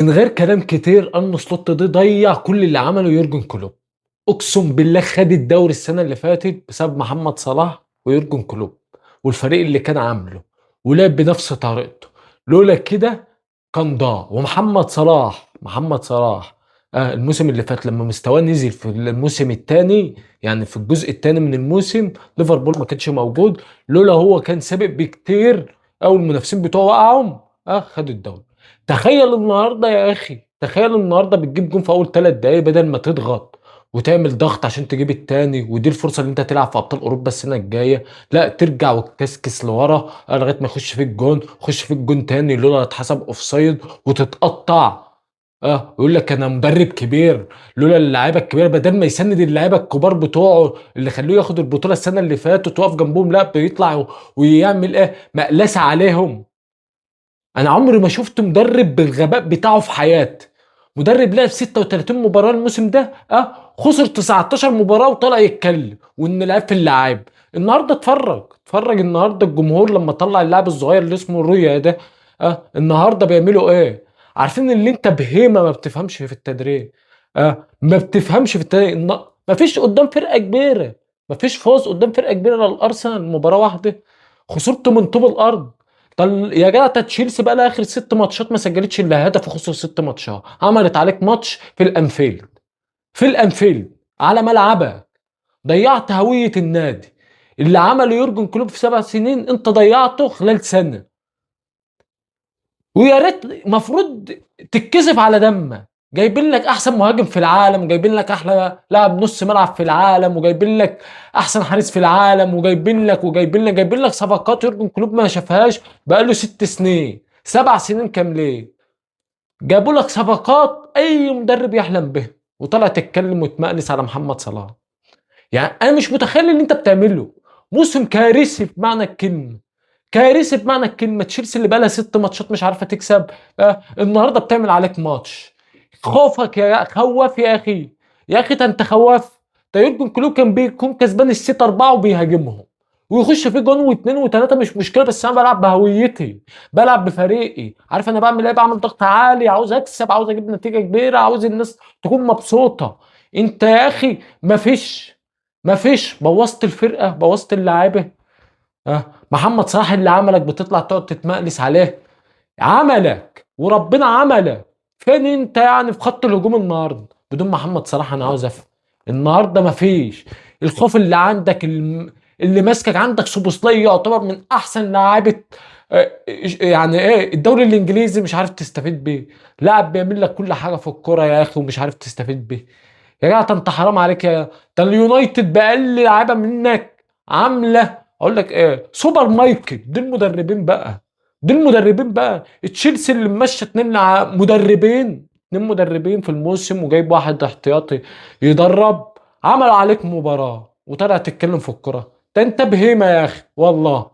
من غير كلام كتير، ارن سلوت ده ضيع كل اللي عمله يورجن كلوب. اقسم بالله خد الدوري السنة اللي فاتت بسبب محمد صلاح ويورجن كلوب والفريق اللي كان عامله، ولعب بنفس طريقته. لولا كده كان ضاع. ومحمد صلاح، محمد صلاح الموسم اللي فات لما مستواه نزل في الموسم الثاني، يعني في الجزء الثاني من الموسم، ليفربول ما كانش موجود. لولا هو كان سابق بكتير او المنافسين بتوعه وقعهم، خد الدوري. تخيل النهارده يا اخي، تخيل النهارده بتجيب جون في اول 3 دقايق، بدل ما تضغط وتعمل ضغط عشان تجيب التاني، ودي الفرصة اللي انت تلعب في ابطال اوروبا السنة الجايه. لا، ترجع وتكسكس لورا لغاية ما يخش فيك جون، خش فيك جون تاني لولا اتحسب offside وتتقطع. يقول لك انا مدرب كبير. لولا اللعيبة الكبيره، بدل ما يسند اللعيبة الكبار بتوعه اللي خلوه ياخد البطولة السنة اللي فاتت وتقف جنبهم، لا بيطلع ويعمل ايه؟ مقلسه عليهم. انا عمري ما شفت مدرب بالغباء بتاعه في حياتي. مدرب لعب 36 مباراة الموسم ده، خسر 19 مباراة وطلع يتكلم وان لعب في اللاعب. النهارده اتفرج، اتفرج النهارده الجمهور لما طلع اللاعب الصغير اللي اسمه رويا ده، النهارده بيعملوا ايه؟ عارفين ان انت بهيمة ما بتفهمش في التدريب، ما بتفهمش في التدريب. ما فيش قدام فرقة كبيرة، ما فيش فوز قدام فرقة كبيرة للارسنال، مباراة واحدة خسرت من طوب الارض. طب يا جدع، ده تشيلسي بقى لها اخر 6 ماتشات ما سجلتش الا هدف وخسر 6 ماتشات، عملت عليك ماتش في الانفيلد، في الانفيلد على ملعبك. ضيعت هوية النادي. اللي عمله يورجن كلوب في 7 سنين انت ضيعته خلال سنة. ويا ريت مفروض تتكسف على دمك. جايبين لك احسن مهاجم في العالم، وجايبين لك احلى لاعب نص ملعب في العالم، وجايبين لك احسن حارس في العالم، وجايبين لك وجايبين لك، جايبين لك صفقات يورجن كلوب ما شافهاش بقاله 6 سنين، 7 سنين كاملين. جابوا لك صفقات اي مدرب يحلم به، وطلع تتكلم وتمقلس على محمد صلاح. يعني انا مش متخيل اللي انت بتعمله. موسم كارثي بمعنى الكلمه، كارثي بمعنى الكلمه. تشيلسي اللي بقالها 6 ماتشات مش عارفه تكسب، النهارده بتعمل عليك ماتش. خوفك يا خوف يا اخي، يا اخي ده انت خواف. ده يورجن كلوب كان بيكون كسبان الست 4 وبيهاجمهم ويخش في جون واثنين وثلاثة مش مشكله، بس انا بلعب بهويتي، بلعب بفريقي، عارف انا بعمل ايه، بعمل ضغط عالي، عاوز اكسب، عاوز اجيب نتيجة كبيره، عاوز الناس تكون مبسوطة. انت يا اخي مفيش، مفيش، بوظت الفرقة، بوظت اللعيبة. محمد صلاح اللي عملك بتطلع تقعد تتمقلس عليه. عملك وربنا عملك. فين انت يعني في خط الهجوم النهارده بدون محمد صلاح؟ انا عاوز افهم النهارده. مفيش. الخوف اللي عندك اللي ماسكك، عندك سوبوسلاي يعتبر من احسن لاعيبه يعني ايه الدوري الانجليزي، مش عارف تستفيد بيه. لاعب بيعمل لك كل حاجة في الكورة يا اخي ومش عارف تستفيد بيه. يا جدع ده انت حرام عليك. يا ده اليونايتد باقل لعيبة منك عامله، اقول لك ايه، سوبر مايكل. دي المدربين بقى، دي المدربين بقى. تشيلسي اللي ماشية اتنين مدربين، اتنين مدربين في الموسم وجايب واحد احتياطي يدرب، عمل عليك مباراة وطلع تتكلم في الكرة. ده انت بهيمة يا اخي والله.